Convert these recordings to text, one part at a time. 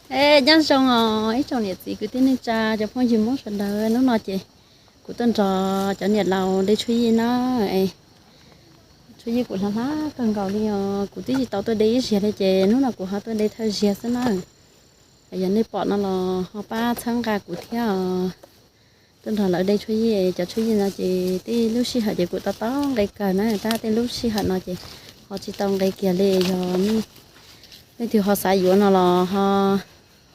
Es nyob zoo os ib tsoom niam txiv kwv tij neej tsa cov phooj ywg Hmoob sawv daws, hnub no ces kuv tuaj nrog cov niam laus de tshuaj yij na. Tshuaj yij kuv hlav hlav kawg nkaus li os, kuv twb tsis tau tuaj de ib zaug li ces hnub no kuv ho tuaj de thawj zaug xwb na. Yog nej pom no los ho pab txhawb nqa kuv thiab os. Tuaj nrog lawv de tshuaj yij, cov tshuaj yij no ces tej lub sij hawm ces kuv tau tau nqe kawg na, tab tej lub sij hawm no ces ho tsis tau nqe kiag li. Yog leej twg ho xav yuav no los ho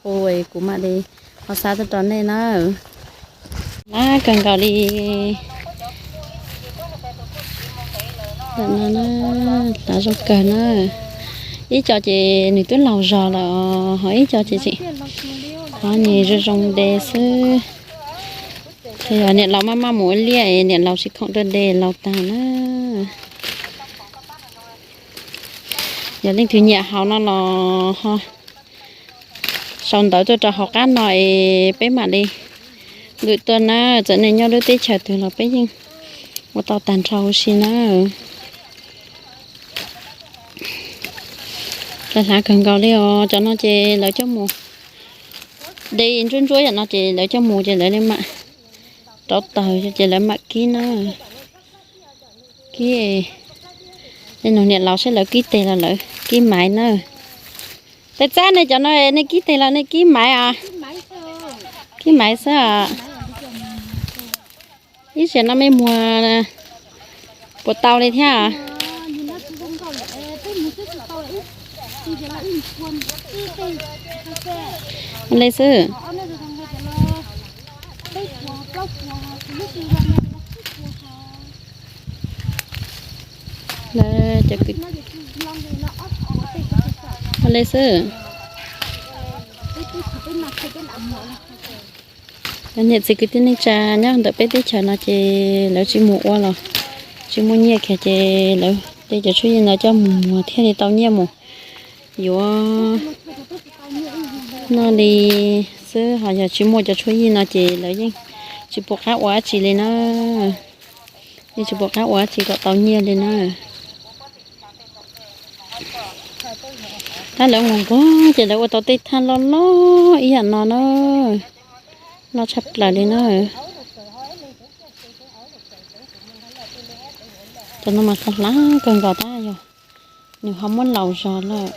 hu kuv mam li ho xa tuaj rau nej na. Hlav kawg nkaus li. Hlav zoo kawg na. Ib co ces nws twb laus zog lawm, ho ib co ces tseem qhov nyuag zoo zoo de xwb. Yog niam laus maj maj mus ua liaj es niam laus tsis khoom tuaj de laus tag na. Yog leej twg nyiam haus no los ho sau ntawv tuaj rau hauv qab no es peb mam li nkwm tuaj na. Txawm nej nyob lub teb chaws twg los peb yeej ua tau tag nrho huv si na. Hlav hlav kawg nkaus li os. Cov no ces lawv coj mus de ntsuab ntsuab yam no ces lawv coj mus ces lawv li mam rauv taws ces lawv mam kib na. Kib, nej nug niam laus saib lawv kib teg los lawv kib maiv na. Tais Txab, nej cov no nej kib teg los nej kib maiv os? Kib maiv xwb os. Ib zaug no mej muag puas tau li thiab? Li xwb. Li xwb. Niam txiv kwv tij neej tsa nyob ntawm peb teb chaws no ces lawv tsis mus ua los tsis muaj nyiaj kiag ces lawv tej cov tshuaj yij no coj mus muag thiaj li tau nyiaj mus yuav noj li xwb. Ho yog tsis muaj cov tshuaj yij no ces lawv yeej tsis pom qab ua dab tsi li na. Yeej tsis pom qab ua dab tsi kom tau nyiaj li na. Tab lawv mus nquag ces lawv ua tau tej thaj loj loj ib yam no na. Loj tshaj plaws li na. Cov no mas hlav hlav kawg nkaus tab yog nws ho muab laus zog lawm.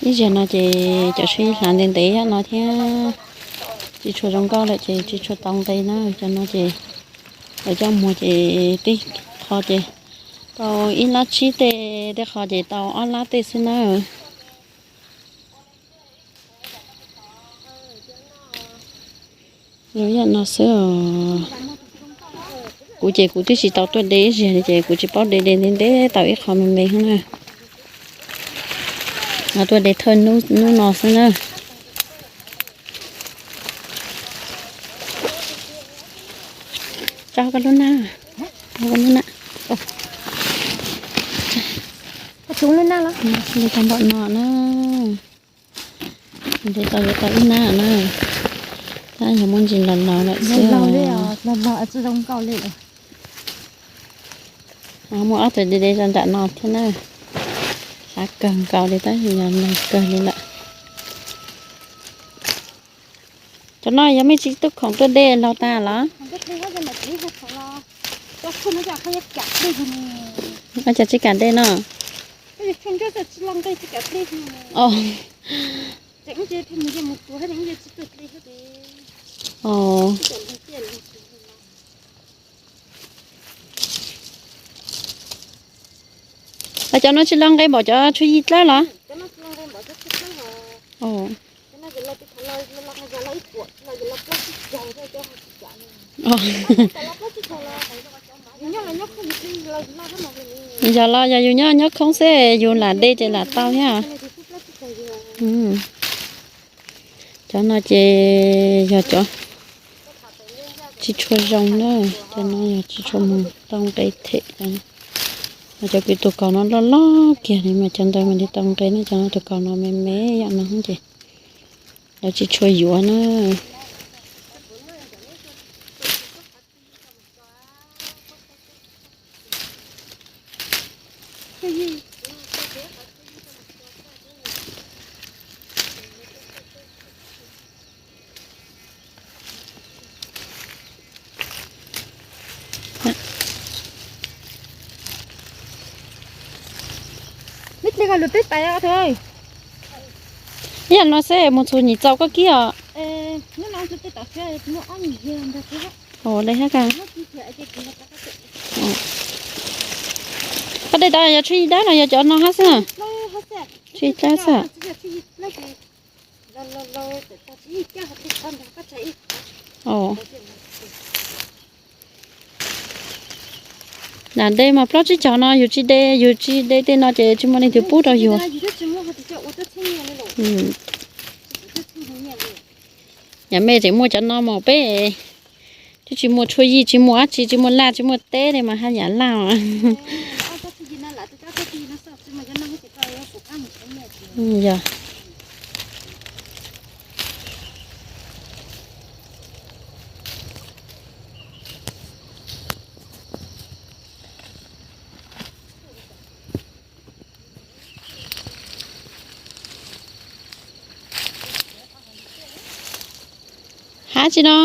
Ib zaug no ces cov tshuaj yij hlav ntev ntev yam no thiab tsis tshua zoo nkauj lawm ces tsis tshua tau nqe na. Cov no ces lawv coj muag ces tej qho ces tau ib lab tsib tej, tej qho ces tau ob lab tej xwb na. Zoo yam no xwb os. Kuv ces kuv twb tsis tau tuaj de ib zaug li ces kuv tsis paub de, de ntev ntev tau ib qho me me xwb na. Tuaj de thawj hnub no xwb na. Tso koj lub nab, koj lub nab. Li tau npaum no na. Ntev tau yuav tau ib nab na. Tab yog muaj ntsis los laus lawm xwb. Muaj ob tug de de zog nram no thiab na. Hlav kawg nkaus li tab sis yog laus kawg li lawm. Cov no yog mej tsis tuaj khoom tuaj de laus tag los? Ua cas tsis kam de no? Cov no tsis los nqe npaum cov tshuaj yij dlawb los? Yog los yog yus nyob nyob khoob xwb yus lam de ces lam tau thiab. Cov no ces yog cov tsis tshua zoo na, cov no yog tsis tshua mus tau nqe them. Cov kws tus kaus no loj loj kiag li mas cov ntawd mam li tau nqe na, cov no tus kaus no me me yam no ces lawv tsis tshua yuav na. Ib yam no xwb mus txhus nyim txaus koj kib os. Ua li hab ka. Koj de tau yog tshuaj yij dawb los yog cov no hab xwb? Tshuaj yij dawb xwb. Lam de mas plaub tsib caug no yus tsis de, yus tsis de tej no ces tsis muaj leej twg pub rau yus. Yam mej tseem muaj cov no mas peb twb tsis muaj tshuaj yij, tsis muaj dab tsi, tsis muaj laj, tsis muaj teb li mas haj yam laj. Yog. Hab tsi no?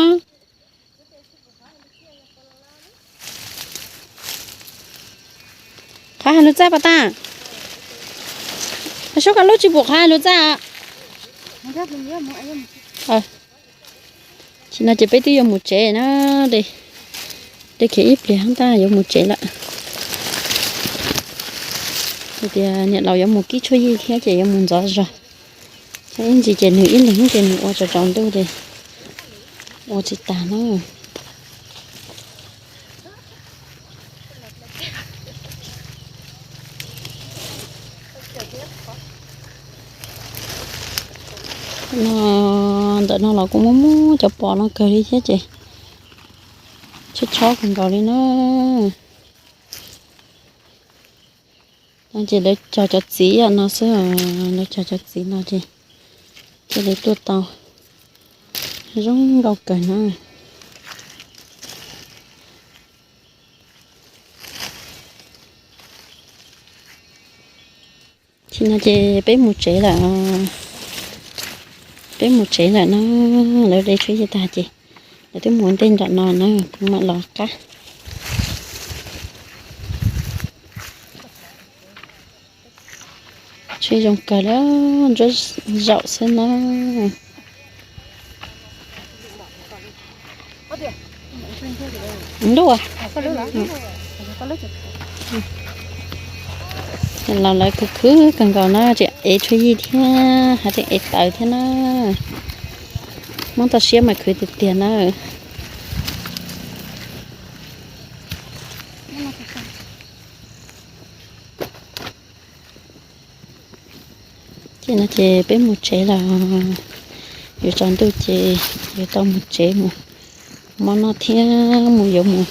Qhov hais lus txaj pas tas. Sub koj lub tsis pum qhov hais lus txaj. Tsis no ces peb twb yuav mus tsev na. De khiav ib pliag tab yuav mus tsev lawm. Hais tias niam laus yuav mus kib tshuaj yij thiab ces yuav mus ntxov zog. Ib ntsis ces nws ib leeg ces nws ua tsaus tsaus ntuj ces ua tsis tag na. No, ntawm no los kuj muaj muaj cov pos no kawg li thiab ces chob chob kawg nkaus li na. Ces lawv cog cov txiv no xwb, lawv cog cov txiv no ces thiaj li tuaj tau zoo nkauj kawg na. Tsis no ces peb mus tsev lawm, peb mus tsev lawm na. Lawv de tshuaj yij tag ces lawv twb mus ua ntej nram no na, kuv mam los qab. Tshuaj zoo kawg li, ntsuab zaum xwb na. Los lawv khwv khwv kawg nkaus na, tseem ev tshuaj yij thiab, hab tseem ev taws thiab na. Hmoob toj siab mas khwv tiag tiag na. Ces no ces peb mus tsev lawm, yuav tsaus ntuj ces yuav tau mus tsev mus mob noj thiab mus yuav mus,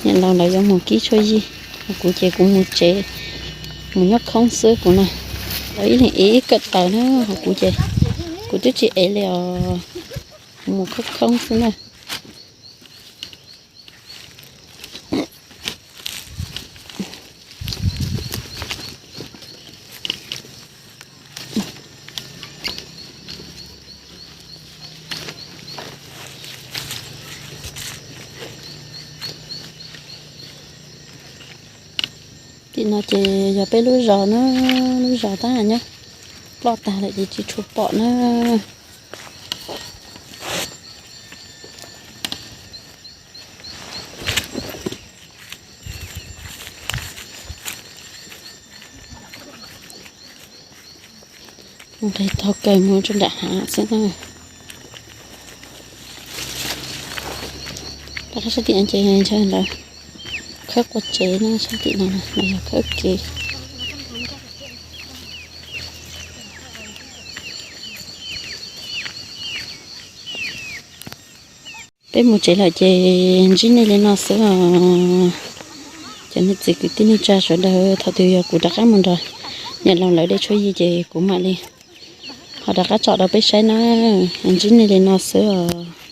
niam laus lawv yuav mus kib tshuaj yij, ho kuv ces kuv mus tsev, mus nyob khoob xwb kuv na. Lawv ib leeg ev ib kawm taws na, ho kuv ces kuv twb tsis ev li os, kuv mus khoob khoob xwb na. Tim no ces yog peb lub zos na, lub zos tab nyob ploj tag lawm ces tsis tshua pom na. Nqis taug kev mus rau nram hav xwb na. Rov qab sab tim no ces ntshe lawv khawb qua tsev na, sab tim no los yog khawb kev. Peb mus tsev lawm ces ntsib nej li no xwb os. Cov niam txiv kwv tij neej tsa sawv daws, thaum twg yog kuv rov qab mus nrog niam laus lawv de tshuaj yij ces kuv mam li ho rov qab tsom rau peb saib na. Ntsib nej li no xwb os.